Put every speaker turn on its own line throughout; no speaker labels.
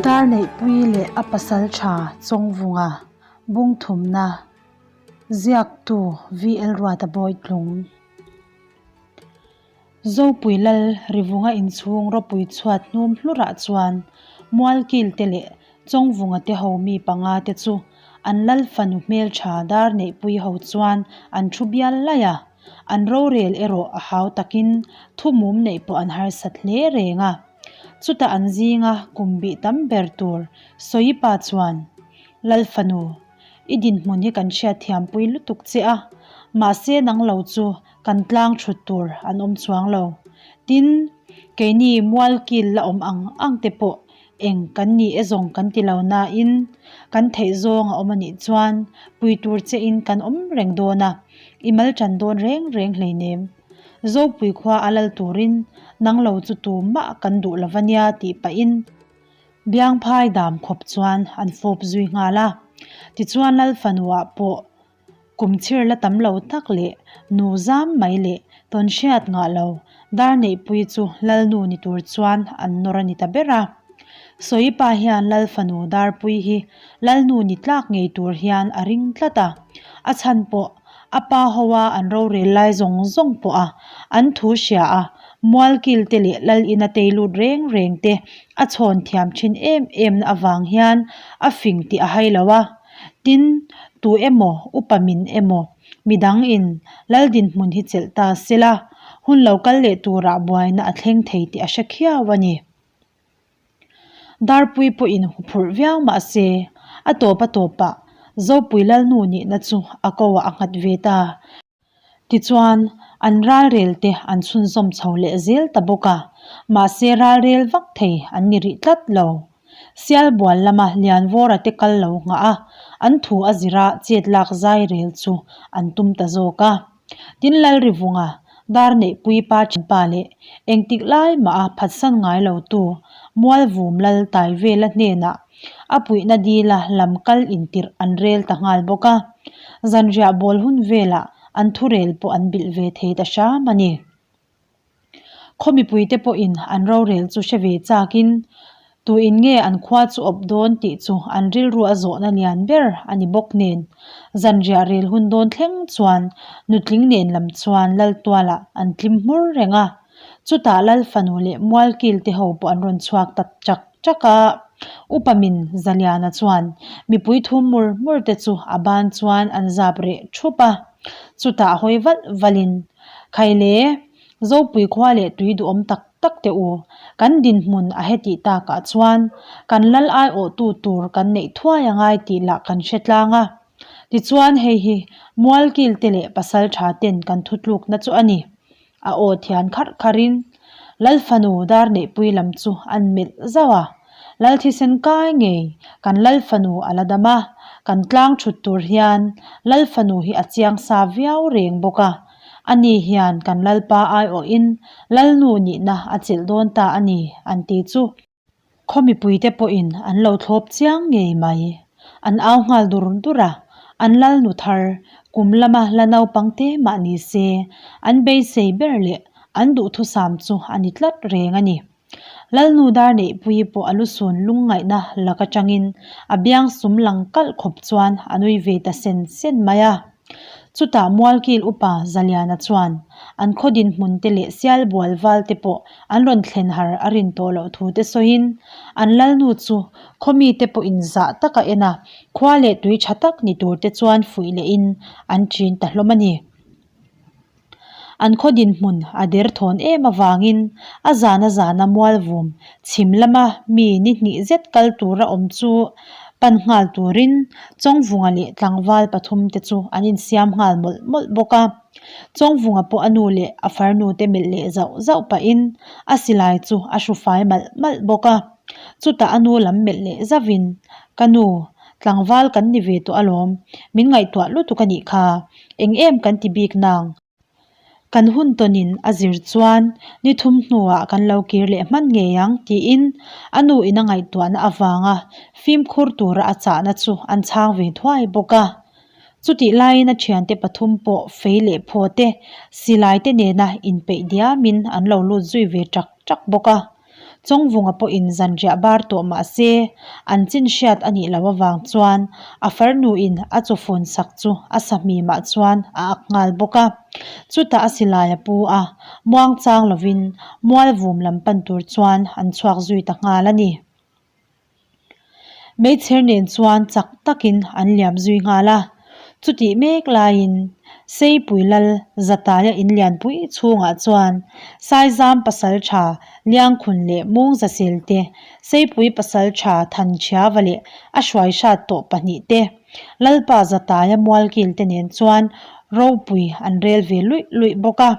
Darneihpuii leh a pasaltha Chawngvunga bungthumna ziaktu VL Ruata Bawitlung. Zopui Lal Rivunga inchhung ropui chhuat hnum hlurah chuan Mualkil te leh Chawngvunga te ho mi panga te chu an Lal fanu hmeltha Darneihpuii ho chuan an thu bial laih a. An rorel erawh a hau takin thu mum neih pawh an harsat hle reng a. Chutah an zinga kum bih tam ber tur Sawipa chuan, Lal fanu, i dinhmun hi kan hriatthiampui lutuk che a, mahse nang lo chu kan tlang thut tur an awm chuang lo. Tin, keini mualkil la awm ang ang te pawh Eng kan ni e zawng kan ti lo nain kan theih zawng a awm a nih chuan pui tur che in kan awm reng dawn a, i mal tan dawn reng reng hleinem. Zopui khua a lal turin nang lo chu tu mah kan duh lo va nia tih pahin biangphai dam khawp chuan an fawp zui nghal a. Tichuan Lal fanuah pawh Kum chhir la tam lo tak leh nu zam mai leh tawn hriat ngah lo dar neihpui chu Lalnu ni tur chuan an nawr a ni ta ber a. Sawipa hian Lal fanu Darpui hi Lalnu ni tlak ngei tur hian a ring tlat a, a chhan pawh a pa hoa an rorel lai zawng zawng pawh a an thu hria a, mualkil te leh Lal ina tei lut reng reng te a chhawn thiam thin em em na avang hian a fing tih a hai lo a. Tin, tu emaw, upa min emaw, midang in lal dinhmun hi chelh ta sela, hun lo kal leh turah buaina a thleng thei tih a hre khiau a ni. Darpui pawhin huphurh viau mah se, a tawp a tawpah Zopui Lalnu nihna chu a ko ah a nghat ve ta. Tichuan, an ralrel te an chhunzawm chho leh zel ta bawk a, mahse ralrel vak thei an ni rih tlat lo. Sialbual lama Lianvawra te kal lo nghah a, an thu a zira chet lak zai rel chu an tum ta zawk a. Tin Lalrivunga, Darneihpui pa thinpa leh engtik lai mah a phatsan ngai lo tu Mualvum Lal Taivela hnenah A puihna dila lam kal intirh an rel ta nghal bawk a, zanriah bawl hun velah an thurel pawh an bilh ve thei ta hram a ni. Khaw mipuite pawhin an rorel chu hre ve chakin tuin nge an khua chu awp dawn tih chu an rilru a zawhna lian ber a ni bawk nen. Zanriah rel hun dawn thleng chuan nutling nen lam chuan Laltualah an tlim hmur reng a, chutah Lal fanu leh Mualkil te ho pawh an rawn chhuak ta chak. Chak a, Upa min Zaliana chuan mipui thum mur mur te chu a ban chuan an zap reh thup a, chutah hawi valh valhin, Khaile, Zopui khua leh tui duhawm tak tak teh u, kan dinhmun a hetih takah chuan kan lal aiawhtu tur kan neih thuai a ngai tih lah kan hre tlang a. Tichuan hei hi Mualkil te leh Pasaltha ten kan thutlukna chu a ni. A aw thian kharh kharhin Lal fanu dar neihpui lam chu an melh zauh a, Lal thisen kai ngei kan Lal fanu a la dam a, kan tlang thut tur hian Lal fanu hi a chiang sa viau reng bawk a, ani hian kan Lalpa aiawhin Lalnu nihna a chelh dawn ta a ni an ti chu. Khaw mipuite pawhin an lo thlawp chiang ngei mai. An au nghal dur dur a, an lal nu thar, kum lama la naupang te mah ni se, an beisei ber leh an duhthusam chu a ni tlat reng a ni. Lalnu dar neihpui pawh a lusun lungngaihna lak atangin a biang sum lang kalh khawp chuan a nui ve ta sen sen mai a. Chutah Mualkil upa Zaliana chuan an khaw dinhmun te leh Sialbual val te pawh an rawn thlen har a rin tawh loh thu te sawiin an lalnu chu khaw mite pawhin zah taka en a, khua leh tui tha tak ni tur te chuan fuih lehin an ṭin ta hlawm a ni. An khaw dinhmun a der thawn em avangin a zana zana mualvum chhim lama mi ni hnih zet kal tura awm chu pan nghal turin Chawngvunga leh tlangval pathum te chu an insiam nghal mawlh mawlh bawk a. Chawngvunga pawh a nu leh a farnu te melh leh zauh zauh pahin a silai chu a hru fai malh malh bawk a. Chutah a nu lam melh leh zauhin, Ka nu, tlangval kan ni ve tawh alawm, min ngaihtuah lutuk a nih kha. Eng em kan ti bik nang? Kan hun tawnin a zir chuan ni thum hnuah kan lo kir leh hman ngei ang tiin a nu in a ngaihtuahna avanga fimkhur tura a chahna chu an chhang ve thuai bawk a. Chutih laiin a thiante pathum pawh fei leh phaw te, silai te nena inpeih diamin an lo lut zui ve ṭak ṭak bawk a. Chawngvunga pawhin zanriah bar tawh mah se, an chin hriat a nih loh avang chuan a farnuin a chawfun sak chu a sahmimah chuan a ak nghal bawk a. Chutah a silai a pu a, muangchang lovin mualvum lam pan tur chuan an chhuak zui ta nghal a ni. Meichher nen chuan chak takin an liam zui nghal a, chutih mek laiin Seipui Lal Zataia inlianpui chhungah chuan Saizam pasaltha Liangkhun leh Mungzasel te, Seipui pasaltha Thanchhiava leh a hruaihrat tawh pahnih te, Lalpa Zataia mualkil te nen chuan ropui an rel ve luih luih bawk a,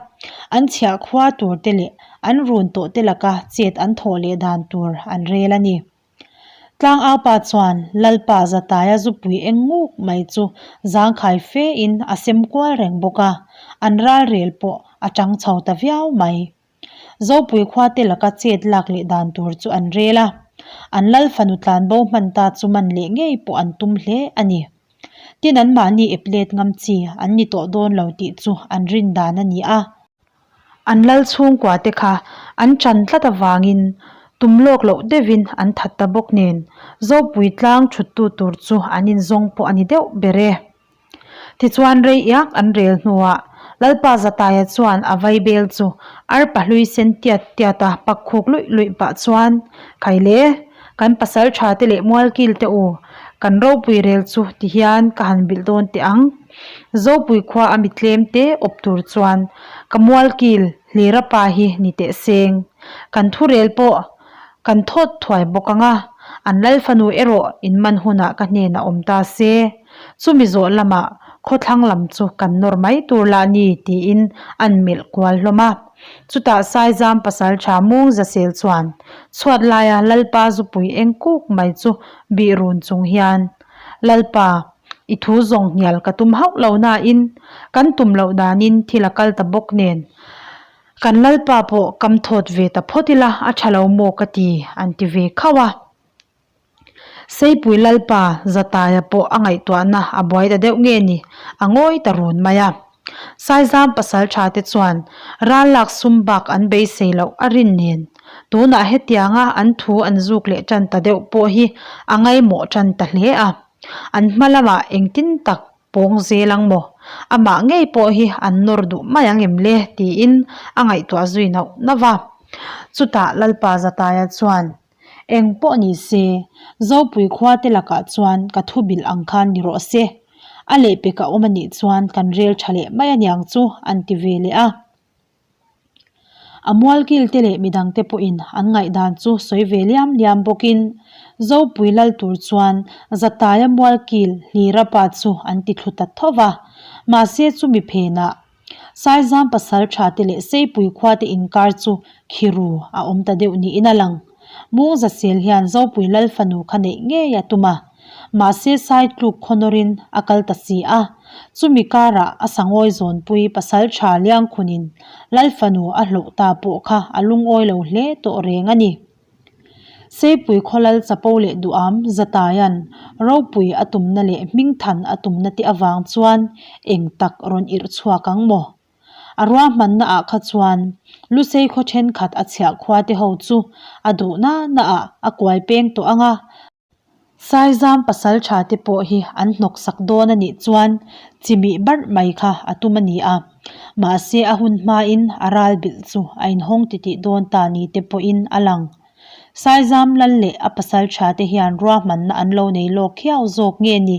an chhiah khua tur te leh An run tawh te laka chet an thawh leh dan tur an rel a ni. Tlangaupa chuan Lalpa Zataia zupui eng nguk mai chu zangkhai fe in a sem kual reng bawk a, an ralrel pawh a tang chho ta viau mai. Zopui khua te laka chet lak leh dan tur chu an rel a, an Lal fanu tlanbo hman ta chu man leh ngei pawh an tum hle a ni. Tin anmahni ep let ngam chi an ni tawh dawn lo tih chu an rin dan a ni a. An lal chhungkua te kha an chan tlat avangin tum lawk loh deuhin an that ta bawk nen Zopui tlang thuttu tur chu an inzawng pawh a ni deuh ber e. Tichuan rei iak an rel hnuah Lalpa Zataia chuan a vaibel chu arpa hlui sen tiat tiat a pak khuk luih luih pah chuan Khaile, kan pasal tha te leh mualkil te u, kan ropui rel chu tihian ka han bilh dawn teh ang. Zopui khua a mi tlem te awp tur chuan ka mualkil hlira pa hi ni teh seng. Kan thurel pawh kan thawt thuai bawk ang a, an lal fanu erawh in man hunah ka hnenah awm ta se. Chumi zawh lamah khawthlang lam chu kan nawr mai tur lah ni tiin an melh kual hlawm a. Chutah Saizam pasaltha mung zasel chuan chhuat laia Lalpa zupui eng kuk mai chu bih run chung hian, Lalpa, I thu zawng hnial ka tum hauh lo nain kan tum loh danin thil a kal ta bawk nen kan Lalpa pawh kam thawt ve ta phawt ila a tha lo maw ka ti an ti ve khauh a. Seipui Lalpa Zataia pawh a ngaihtuahna a buai ta deuh nge ni a ngawi ta run mai a. Saizam pasal tha te chuan ral lak sum bak an beisei loh a rin nen tunah hetianga an thu an zuk leh tan ta deuh pawh hi a ngaimawh tan ta hle a. An hma lamah engtin tak pawng zel ang maw? Amah ngei pawh hi an nawr duh mai ang em le? tiin a ngaihtuah zui nauh nauh a. Chutah Lalpa Zataia chuan, Eng pawh ni se, Zopui khua te lakah chuan ka thu bilh ang khan ni rawh se. A lehpek a awm a nih chuan kan rel tha leh mai aniang chu an ti ve leh a. A mualkil te leh midang te pawhin an ngaihdan chu sawi ve liam liam bawkin Zopui lal tur chuan Zataia mualkil Hlira pa chu an ti thlu ta tho va. Mahse chumi phenah Saizam pasal tha te leh Seipui khua te inkar chu khiru a awm ta deuh niin a lang. Mungzasel hian Zopui lal fanu kha neih ngei a tum a. Mahse sai tluk khawnawrin a kal ta si a, chumi karah a sangawi zawnpui pasal tha Liangkhunin Lalfanu a hloh ta pawh kha a lungawi lo hle tawh reng a ni. Seipui khawlal chapo leh duham Zataia'n ropui a tumna leh hmingthan a tumna te avang chuan eng tak rawn irh chhuak ang maw? A ruahmanna ah kha chuan Lusei khaw thenkhat a chhiah khua te ho chu a duh na na ah a kuai peng tawh ang a, Saizam pasal tha te pawh hi an hnawk sak dawn a nih chuan chimih barh mai kha a tum a ni a, mahse a hun hmain a ral bilh chu a inhawng titih dawn ta ni te pawhin a lang. Saizam lal leh a pasal tha te hian ruahmanna an lo nei lawk khiau zawk nge ni?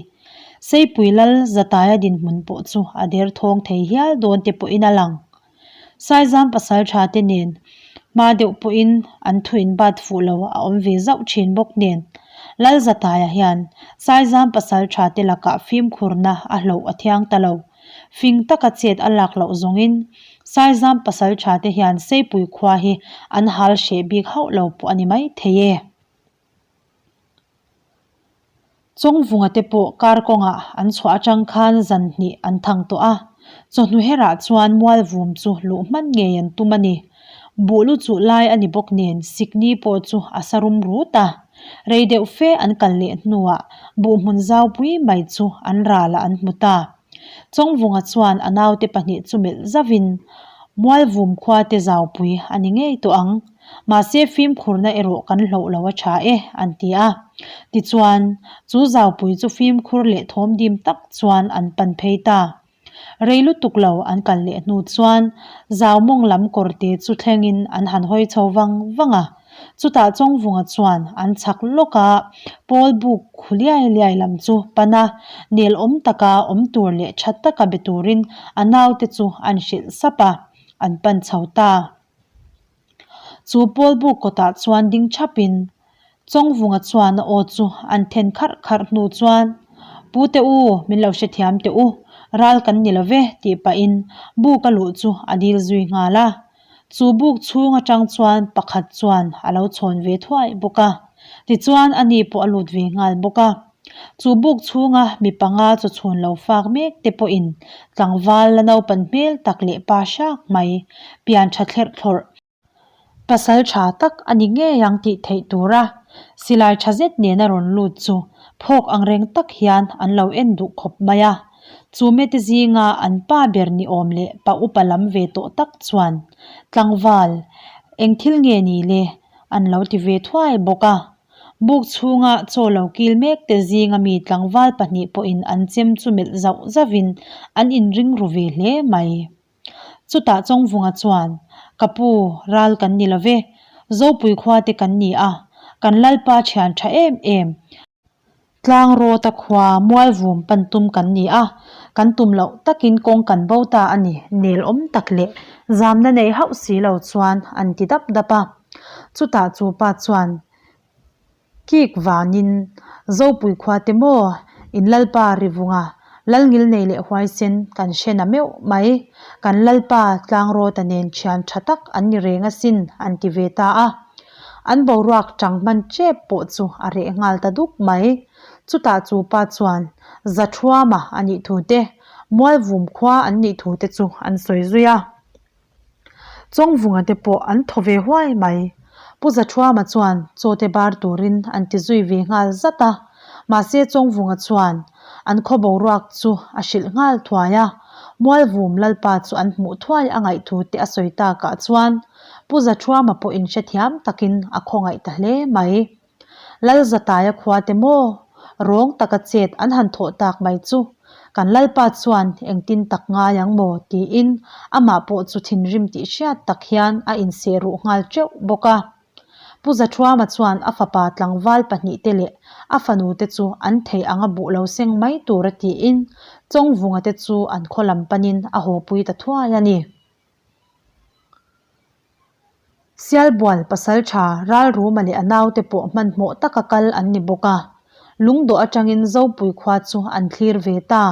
Seipui lal Zataia dinhmun pawh chu a derthawng thei hial dawn te pawhin a lang. Saizam pasal tha te nen hma deuh pawhin an thu in bat fuh lo a awm ve zauh thin bawk nen Lalzataia hian Saizam pasal tha te lakah fimkhurna a hloh a thiang ta lo. Fing taka chet a lak loh zawngin Saizam pasal tha te hian Seipui khua hi an hal hreh bik hauh lo pawh a ni mai thei e. Chawngvunga te pawh kar kawngah an chhuah atang khan zan hnih an thang tawh a, chawhnu herah chuan mualvum chu luh hman ngei an tum a ni. Buh lu chuh lai a ni bawk nen sikni pawh chu a sa rum rut a, rei deuh fe an kal leh hnuah buhhmun zaupui mai chu an ralah an hmu ta. Chawngvunga chuan a naute pahnih chu melh zauhin, Mualvum khua te zaupui a ni ngei tawh ang. Mahse fimkhurna erawh kan hloh lo a tha e, an ti a. Tichuan, chu zaupui chu fimkhur leh thawm dim tak chuan an pan phei ta. Rei lutuk lo an kal leh hnu chuan zau mawng lam kawrte chu thlengin an han hawi chho vang vang a. Chutah Chawngvunga chuan an chhak lawk a, pawl buk khu liai liai lam chu pan a, nel awm taka awm tur leh tha taka be turin a naute chu an hrilh sap a, an pan chho ta. Chu pawl buk kawtah chuan ding thapin Chawngvunga chuan a aw chu an then kharh kharh hnu chuan, Pu te u, min lo hrethiam teh u, ral kan ni lo ve, tih pahin buk a luh chu a dil zui nghal a. Chu buk chhung atang chuan pakhat chuan a lo chhawn ve thuai bawk a. Tichuan ani pawh a lut ve nghal bawk a. Chu buk chhunga mi panga chaw chhun lo fak mek te pawhin tlangval la naupan hmel tak leh pa hrak mai, pian tha thlerh thlawrh, Pasal tha tak a ni ngei ang tih theih tura silai tha zet nena rawn lut chu phawk ang reng tak hian an lo en duh khawp mai a. Chu mete zinga an pa ber ni awm leh pa upa lam ve tawh tak chuan, Tlangval, eng thil nge ni le? an lo ti ve thuai bawk a. Buk chhunga chaw lo kil mek te zinga mi tlangval pahnih pawhin an chem chu melh zauh zauhin an inring ru ve hle mai. Chutah Chawngvunga chuan, Ka pu, ral kan ni lo ve, Zopui khua te kan ni a, kan Lalpa thian tha em em. Tlangrawta khua Mualvum pan tum kan ni a, kan tum loh takin kawng kan bo ta a ni, nel awm tak leh zamna nei hauh si lo chuan an ti dap dap a. Chutah chu pa chuan, Kik vangin Zopui khua te maw in Lalpa Rivunga Lalngil nei leh huaisen kan hre na meuh mai. Kan Lalpa Tlangrawta nen thian tha tak an ni reng asin an ti ve ta a. An boruak tang hman tep pawh chu a reh nghal ta dup mai. Chutah chu pa chuan Zathuama a nih thu te, Mualvum khua an nih thu te chu an sawi zui a. Chawngvunga te pawh an thaw ve huai mai. Pu Zathuama chuan chaw te bar turin an ti zui ve nghal zat a. Mahse Chawngvunga chuan an khaw boruak chu a hrilh nghal thuai a. Mualvum Lalpa chu an hmuh thuai a ngaih thu te a sawi takah chuan Pu Zathuama pawh inhrethiam takin a khawngaih ta hle mai. Lalzataia khua te maw? Rawng taka chet an han thawh tak mai chu kan Lalpa chuan engtin tak ngai ang maw? tiin amah pawh chu thinrim tih hriat tak hian a inseh ruh nghal teuh bawk a. Pu Zathuama chuan a fapa tlangval pahnihte leh a fanute chu an theih anga buh lo seng mai tura tiin Chawngvunga te chu an khaw lam panin a hawpui ta thuai a ni. Sialbual pasal tha Ralruma leh a naute pawh hmanhmawh taka kal an ni bawk a, lungdawh atangin Zopui khua chu an thlir ve ta.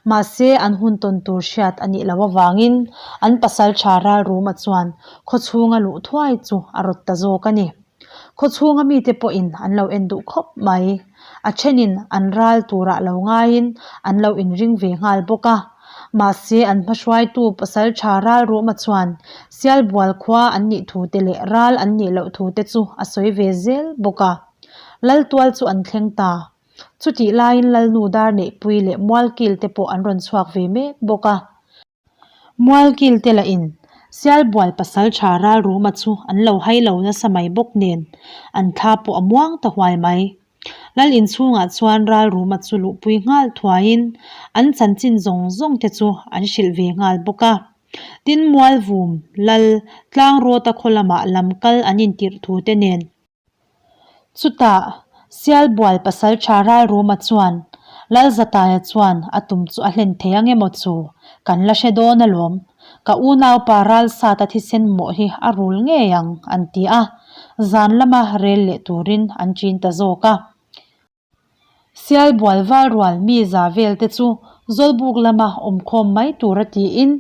Mahse, an hun tawn tur hriat a nih loh avangin an pasal tha Ralruma chuan khaw chhunga luh thuai chu a rawt ta zawk a ni. Khaw chhunga mite pawhin an lo en duh khawp mai. A thenin an ral turah lo ngaiin an lo inring ve nghal bawk a. Mahse, an hmahruaitu pasal tha Ralruma chuan Sialbual khua an nih thu te leh ral an nih loh thu te chu a sawi ve zel bawk a. Laltual chu an thleng ta. Chutih laiin Lalnu Darneihpui leh Mualkil te pawh an rawn chhuak ve mek bawk a. Mualkil te lah in Sialbual pasal tha Ralruma chu an lo hai lo nasa mai bawk nen an thla pawh a muang ta huai mai. Lal inchhungah chuan Ralruma chu luhpui nghal thuaiin an chanchin zawng zawng te chu an hrilh ve nghal bawk a. Tin Mualvum Lal Tlangrawta khaw lamah lam kal an intirh thu te nen Chutah, Sialbual pasal tha Ralruma chuan Lalzataia chuan a tum chu a hlen thei ang emaw chu kan la hre dawn alawm, ka unaupa Ralsata thisen mawh hi a rul ngei ang an ti a, zan lama rel leh turin an chin ta zawk a. Sialbual valrual mi za vel te chu Zawlbuk lama awmkhawm mai tura tiin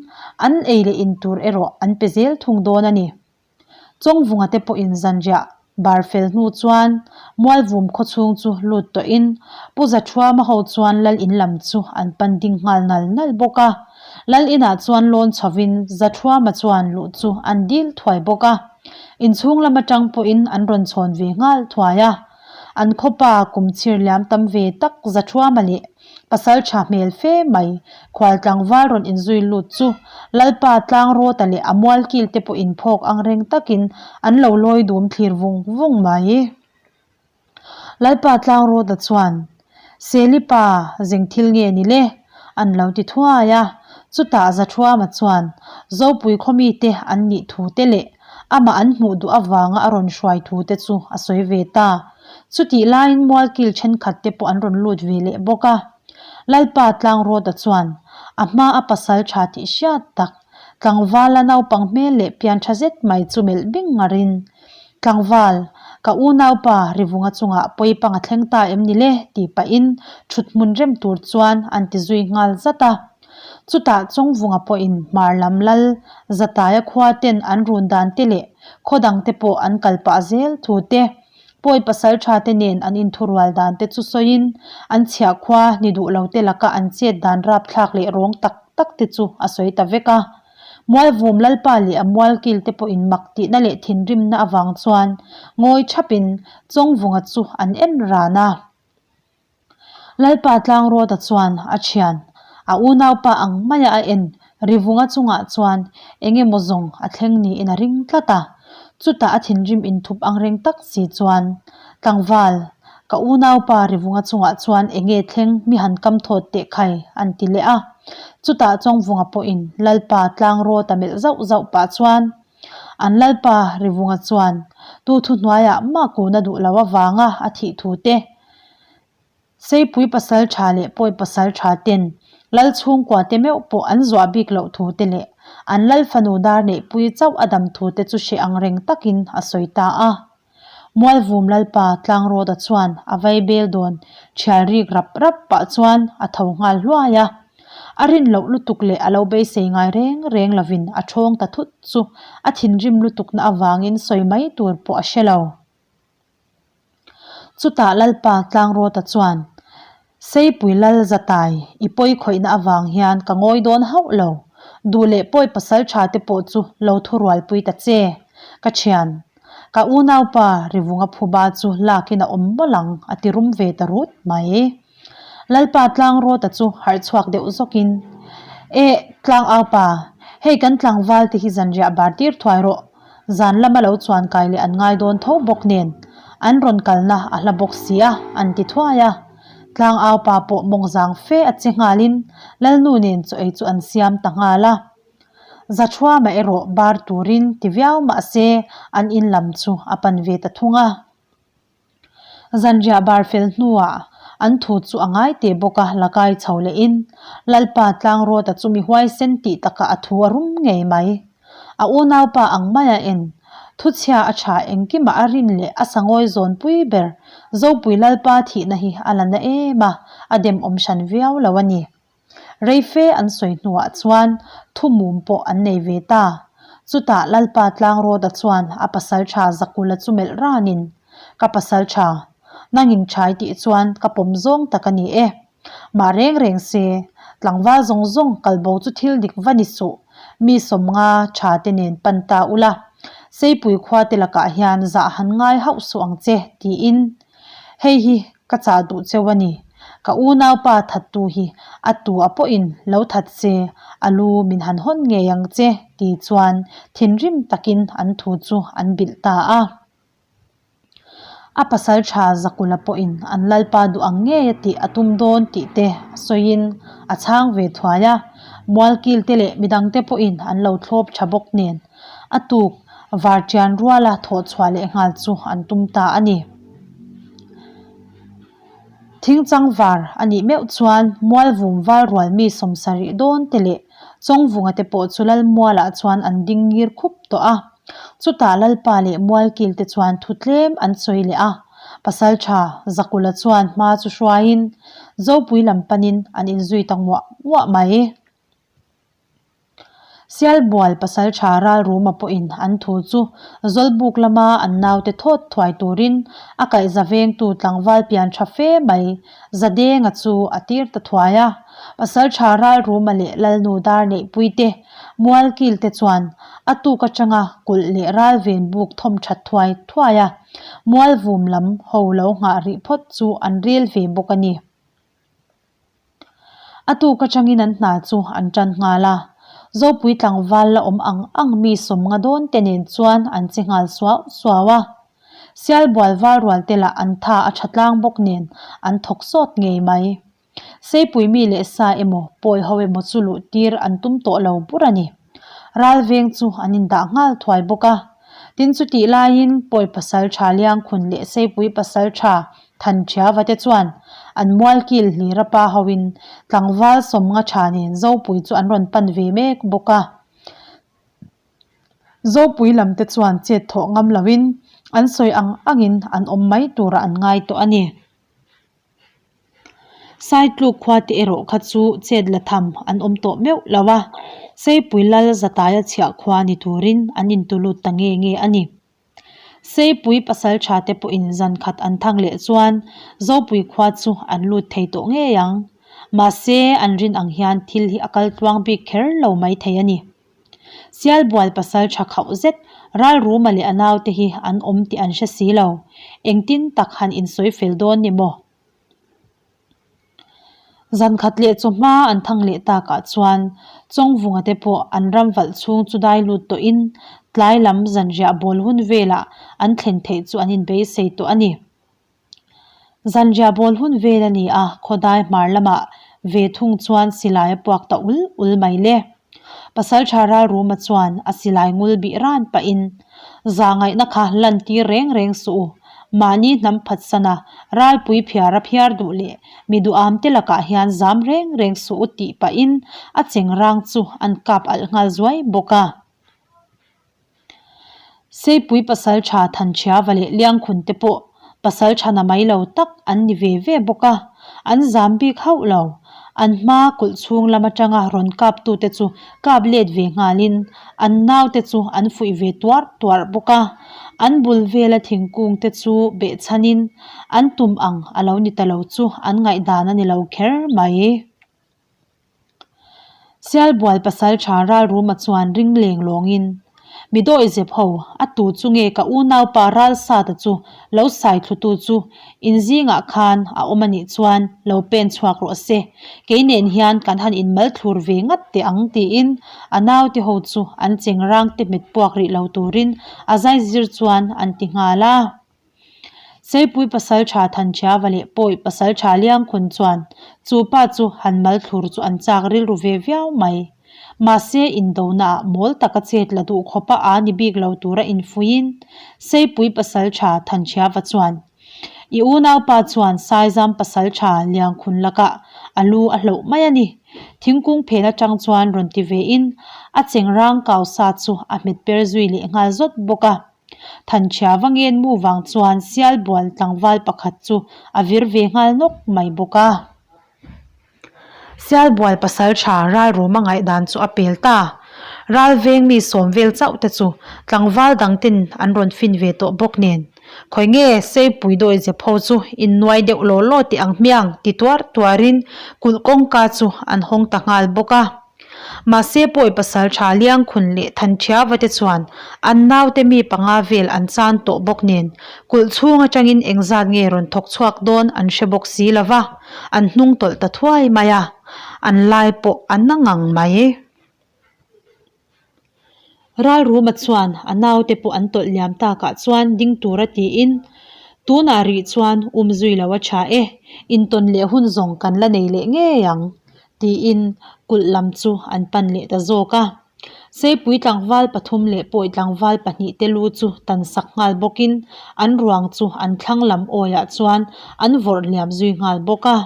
an ei leh in tur erawh an pe zel thung dawn a ni. Chawngvunga te pawhin zanriah bar fel hnu chuan Mualvum khawchhung chu lut tawhin Pu Zathuama ho chuan Lal in lam chu an pan ding nghal nal nal bawk a. Lal inah chuan lawn chhovin Zathuama chuan luh chu an dil thuai bawk a. Inchhung lam atang pawhin an rawn chhawn ve nghal thuai a. An khawpa kum chhir liam tam ve tak Zathuama leh. Pasalṭha hmel fe mai, khual tlangval rawn inzui lut chu Lalpa Tlangrâwta leh a mualkil te pawh inphawk ang reng takin an lo lawi dum thlir vung vung mai. Lalpa Tlangrâwta chuan, Seli pa, zeng thil nge ni le? an lo ti thuai a. Chutah Zathuama chuan, Zopui khaw mite an nih thu te leh amah an hmuh duh avanga a rawn hruai thu te chu a sawi ve ta. Chutih laiin mualkil thenkhat te pawh an rawn lut ve leh bawk a. Lalpa Tlangrâwta chuan, a hma a pasal tha tih hriat tak, tlangvala naupang hmel leh pian tha zet mai chu melh bing ngarin, Tlangval, ka unaupa Rivunga chungah pawi panga thleng ta em ni le? tih pahin thut hmun rem tur chuan an ti zui nghal zat a. Chutah Chawngvunga pawhin hmar lam lal Zataia khua ten an run dan te leh khaw dang te pawh an kal pah zel thu te, pawi pasal tha te nen an inthurual dan te chu sawiin an chhiah khua ni duh lo te laka an chet dan rapthlak leh rawng tak tak te chu a sawi ta vek a. Mualvum Lalpa leh a mualkil te pawhin mak tihna leh thinrimna avang chuan ngawi thapin Chawngvunga chu an en ran a. Lalpa Tlangrawta chuan a thian, a unaupa ang maia a en Rivunga chungah chuan eng emaw zawng a thleng niin a ring tlat a. Chutah a thinrim inthup ang reng tak si chuan, Tlangval, ka unaupa Rivunga chungah chuan eng nge thleng mi han kam thawt teh khai? an ti leh a. Chutah Chawngvunga pawhin Lalpa Tlangrawta melh zauh zauh pah chuan, An Lalpa Rivunga chuan tu thuhnuaiah mah kuna duh lo avanga a thih thu te, Seipui pasal tha leh pawi pasal tha ten Lal chhungkua te meuh pawh an zuah bik loh thu te leh an Lal fanu dar neihpui chauh a dam thu te chu hre ang reng takin a sawi ta a. Mualvum Lalpa Tlangrawta chuan a vai bel dawn thial rik rap rap pah chuan a tho nghal hluai a. A rin loh lutuk leh a lo beisei ngai reng reng lovin a thawng ta thut chu a thinrim lutukna avangin sawi mai tur pawh a hre lo. Chutah Lalpa Tlangrawta chuan, Seipui Lal Zatai, i pawi khawihna avang hian ka ngawi dawn hauh lo. Duh leh pawi pasal tha te pawh chu lo thurualpui ta che. Ka thian, ka unaupa Rivunga phuba chu lakin a awm mawlh ang, a ti rum ve ta rut mai. Lalpa Tlangrawta chu harh chhuak deuh zawkin, Eh, Tlangaupa, hei kan tlangval te hi zanriah bar tir thuai rawh. Zan lama lo chuan kai leh an ngai dawn tho bawk nen, an rawn kalna a hla bawk si a, an ti thuai a. Tlangaupa pawh mawngzang fe a che nghalin Lalnu nen chaw ei chu an siam ta nghal a. Zathuama erawh bar turin ti viau mah se an in lam chu a pan ve ta thung a. Zanriah bar fel hnuah an thu chu a ngai teh bawk a, la kai chho lehin Lalpa Tlangrawta chu mi huaisen tih takah a thu a rum ngei mai. A unaupa ang maia en, thuchhia a tha engkimah a rin leh a sangawi zawnpui ber Zopui Lalpa thihna hi a la na em a, a demawm hran viau lo a ni. Rei fe an sawi hnuah chuan thumum pawh an nei ve ta. Chutah Lalpa Tlangrawta chuan a pasaltha Zakula chu melh ranin, Ka pasaltha, nangin thai tih chuan ka pawm zawng tak a ni e. Mah reng reng se, tlangval zawng zawng kalbo chu thil dik va ni suh, mi sawmnga tha te nen pan ta ula, Seipui khua te lakah hian zah han ngai hauh suh ang che, tiin Hei hi ka chah duh cheu a ni. Ka unaupa thattu hi a tu a pawhin lo that se, a lu min han hawn ngei ang che ti chuan thinrim takin an thu chu an bilh ta a. A pasal tha Zakula pawhin an lalpa duh ang ngei a tih a tum dawn tih te sawiin a chhang ve thuai a. Mualkil te leh midangte pawhin an lo thlawp tha bawk nen. A tuk varṭian ruala thawh chhuah leh nghal chu an tum ta a ni. Thingchang var a nih meuh chuan Mualvum valrual mi sawmsarih dawn te leh Chawngvunga te pawh chu Lalmualah chuan an ding ngir khup tawh a. Chutah Lalpa leh Mualkil te chuan thu tlem an sawi leh a. Pasalṭha Zakula chuan hma chu hruaiin Zopui lam panin an inzui ta nguah nguah mai. Sialbual pasalṭha Ralruma pawhin an thu chu Zawlbuk lama an naute thawt thuai turin a kaihza vengtu tlangval pian ṭha fe mai Zadenga chu a tir ta thuai a. Pasalṭha Ralruma leh Lalnu Darneihpuite Mualkilte chuan a tuk aṭanga kulh leh ralven buk thawm ṭhat thuai thuai a, Mualvum lam ho lo nghah rih phawt chu an rel ve bawk a ni. A tuk atangin an hna chu an tan nghal a. Zopui tlangval la awm ang ang mi sawmnga dawn te nen chuan an che nghal suau suau a. Sialbual val rual te lah an tha a tha tlang bawk nen an thawk sawt ngei mai. Seipui mi leh sa emaw, pawi ho emaw chu luh tir an tum tawh lo bur a ni. Ral veng chu an indah nghal thuai bawk a. Tin chutih laiin pawi pasal tha Liangkhun leh Seipui pasal tha Thanṭhiava te chuan an mualkil hlira pa hoin tlangval sawmnga tha nen Zopui chu an rawn pan ve mek bawk a. Zopui lam te chuan chet thawh ngam loin an sawi ang angin an awm mai turah an ngai tawh a ni. Saitluk khua te erawh kha chu chet la tham an awm tawh meuh lo a, Seipui lal Zataia chhiah khua ni turin an intulut ta nge nge a ni. Seipui pasal tha te pawhin zan khat an thang leh chuan Zopui khua chu an lut thei tawh ngei ang. Mahse, an rin ang hian thil hi a kal tluang bik kher lo mai thei a ni. Sialbual pasal tha khauh zet Ralruma leh a naute hi an awm tih an hre si lo. Engtin tak han insawi fel dawn ni maw? Zan khat leh chawhma an thang leh takah chuan Chawngvunga te pawh an ram valh chhung chu dai lut tawhin tlai lam zanriah bawl hun velah an thlen theih chu an inbeisei tawh a ni. Zanriah bawl hun vel a ni a, khawdai hmar lamah ve thung chuan silai a puak ta ul ul mai le. Pasaltha Ralruma chuan a silai ngul bih ran pahin, Zahngaihna kha lan tir reng reng suh u, mahni hnam phatsana ralpui phiara phiar duh leh mi duham te lakah hian zam reng reng suh u tih pahin a chengrang chu an kap alh nghal zuai bawk a. Seipui pasal tha Thanchhiava leh Liangkhun te pawh pasal tha na mai lo tak an ni ve ve bawk a, an zam bik hauh lo. An hma kulh chhung lam atanga rawn kap tute chu kap let ve nghalin an naute chu an fuih ve tuarh tuarh bawk a. An bul vela thingkung te chu behchhanin an tum ang a lo ni ta lo chu an ngaihdan a ni lo kher mai. Sialbual pasal tha Ralruma chuan ring leng lawngin, Mi dawi zep ho, a tu chu nge ka unaupa Ralsata chu lo sai thlutu chu in zingah khan a awm a nih chuan lo pen chhuak rawh se, kei nen hian kan han inmal thlur ve ngat teh ang tiin a naute ho chu an chengrang te hmet puak rih lo turin a zaizir chuan an ti nghal a. Seipui pasaltha Thanṭhiava leh Pawi pasaltha Liangkhun chuan chu pa chu han mal thlur chu an chak rilru ve viau mai. Mahse, indonaah mawl taka chet la duh khawpa aa ni bik lo tura infuiin Seipui pasaltha Thanṭhiava chuan, I unaupa chuan Saizam pasaltha Liangkhun lakah a lu a hloh mai a ni. Thingkung phen atang chuan rawn ti vein a chengrang kau sa chu a hmet per zui leh nghal zawt bawk a. Thanchhia va ngen mu vang chuan Sialbual tlangval pakhat chu a vir ve nghal nawk mai bawk a. Sialbual pasal tha Ralruma ngaihdan chu a pel ta. Ral veng mi sawm vel chauh te chu tlangval dang ten an rawn fin ve tawh bawk nen. Khawi nge Seipui dawi zep ho chu innuai deuh law law teh ang hmiang ti tuar tuarin kulh kawngka chu an hawng ta nghal bawk a. Mahse pawi pasal tha Liangkhun leh Thanṭhiava te chuan an naute mi panga vel an chan tawh bawk nen kulh chhung atangin engzat nge rawn thawk chhuak dawn an hre bawk si lo va, an hnung tawlh ta thuai mai a, an lai pawh a na ngang mai. Ralruma chuan a naute pawh an tawlh liam takah chuan ding tura tiin, Tunah rih chuan um zui lo a tha e, intawn leh hun zawng kan la nei leh ngei ang, tiin kulh lam chu an pan leh ta zawk a. Seipui tlangval pathum leh pawi tlangval pahnihte lu chu tan sak nghal bawkin an ruang chu an thlang lam awiah chuan an vawrh liam zui nghal bawk a.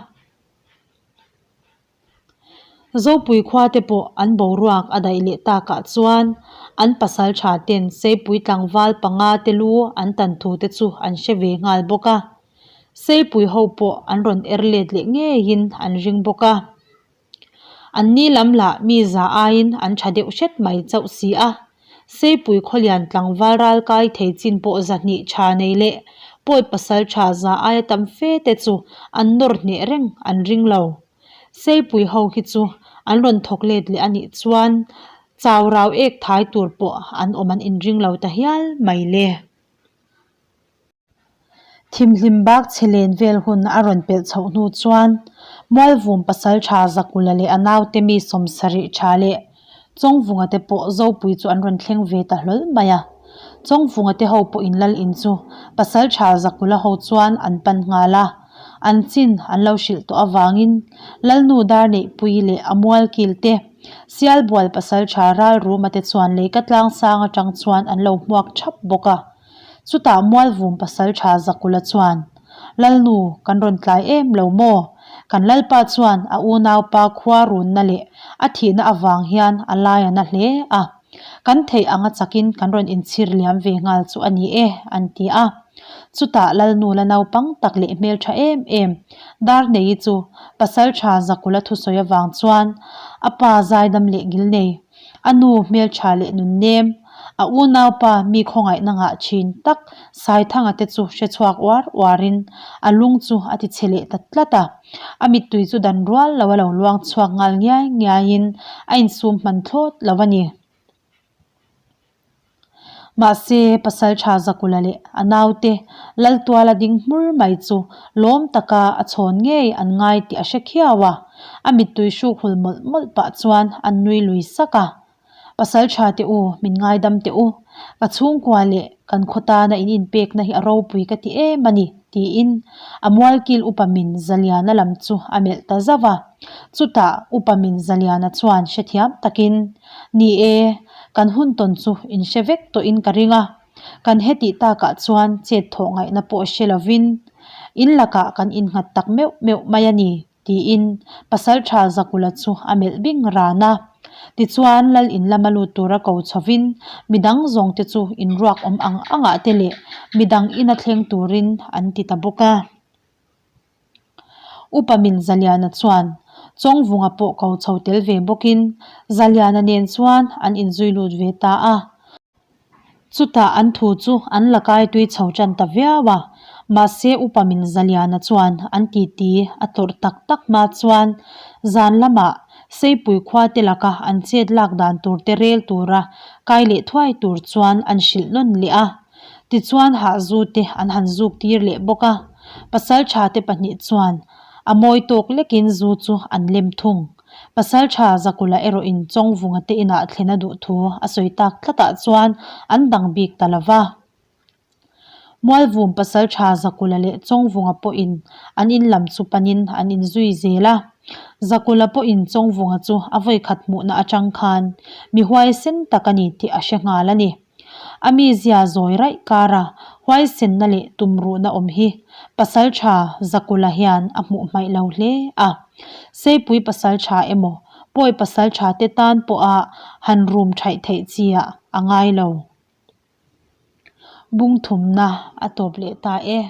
Zopui khua te pawh an boruak a daih leh takah chuan an pasal tha ten Seipui tlangval panga te lu an tan thu te chu an hre ve nghal bawk a. Seipui ho pawh an rawn er let leh ngeiin an ring bawk a. An ni lam lah mi za aiin an tha deuh hret mai chauh si a. Seipui khawlian tlangval ral kai thei chin pawh zahnih tha nei leh pawi pasal tha za aia tam fe te chu an nawr hneh reng an ring lo. Seipui ho hi chu an rawn thawk let leh a nih chuan chau rau ek thai tur pawh an awm an inring lo ta hial mai le. Thimhlim bak chhe len vel hun a rawn pelh chhoh hnu chuan. Mualvum pasalṭha Zakula leh a naute mi 70 ṭha leh Chawngvunga te pawh Zopui chu an rawn thleng ve ta hlawl mai a. Chawngvunga te ho pawhin lal in chu pasalṭha Zakula ho chuan an pan nghal a, an chin an lo hrilh tawh avangin Lalnu Darneihpuii leh a mualkil te Sialbual pasalṭha Ralruma te chuan leika tlangsang atang chuan an lo hmuak ṭhap bawk a. Chutah Mualvum pasalṭha Zakula chuan, Lalnu, kan rawn tlai em lo maw? Kan Lalpa chuan a unaupa khua runna leh a thihna avang hian a lai a na hle a. Kan theih anga chakin kan rawn inchhir liam ve nghal chu a ni e, an ti a. Chutah Lalnu la naupang tak leh hmelṭha em em Darneii chu pasalṭha Zakula thusawi avang chuan a pa zaidam leh ngilnei, A nu hmeltha leh nunnem, a unaupa mi khawngaihna ngah thin tak Saithanga te chu hre chhuak uar uarin a lung chu a ti chhe leh ta tlat a. A mittui chu dan rual lo a lo luang chhuak nghal ngiai ngiaiin a insum hman thlawt lo a ni. Mahse, Pasalṭha Zakula leh a naute Laltuala ding hmur mai chu lawm taka a chhawn ngei an ngai tih a hre khiau a, a mittui hruk hul mawlh mawlh pah chuan an nui lui sak a. Pasalṭha te u, min ngaidam teh u, ka chhungkua leh kan khaw tana in inpekna hi a ropui ka ti em a ni, tiin a mualkil upa min Zaliana lam chu a melh ta zauh a. Chutah upa min Zaliana chuan hrethiam takin, Ni e, kan hun tawn chu in hre vek tawhin ka ring a, kan hetih takah chuan chet thawh ngaihna pawh hre lovin in lakah kan innghat tak meuh meuh mai a ni, tiin Pasalṭha Zakula chu a melh bing ran a. Tichuan, Lal in lama lut tura ko chhovin midang zawngte chu inruak awm ang angah te leh midang ina thleng turin an ti ta bawk a. Upa min Zaliana chuan Chawngvunga pawh ko chho tel ve bawkin Zaliana nen chuan an inzui lut ve ta a. Chutah an thu chu an la kai tui chho tan ta viau a, mahse Upa min Zaliana chuan an titi a tawrh tak tak hma chuan zan lamah Seipui khua te laka an chet lak dan tur te rel tura kai leh thuai tur chuan an hrilh nawn leh a. Tichuan hahzu te an han zuk tir leh bawk a, pasaltha te pahnih chuan a mawi tawk lekin zu chu an lem thung. Pasaltha Zakula erawhin Chawngvunga te inah thlen a duh thu a sawi tak tlatah chuan an dang bik ta lo va. Mualvum pasaltha Zakula leh Chawngvunga pawhin an in lam chu panin an inzui zel a. Zakula pawhin Chawngvunga chu a vawikhat hmuhna atang khan mi huaisen tak a ni tih a hre nghal a ni. A mizia zawi raih kara huaisenna leh tumruhna awm hi Pasalṭha Zakula hian a hmuh hmaih lo hle a. Seipui pasalṭha emaw Pawi pasalṭha te tan pawha han rum ṭhaih theih chi ah a ngai lo. Bung thumna a tawp leh ta e.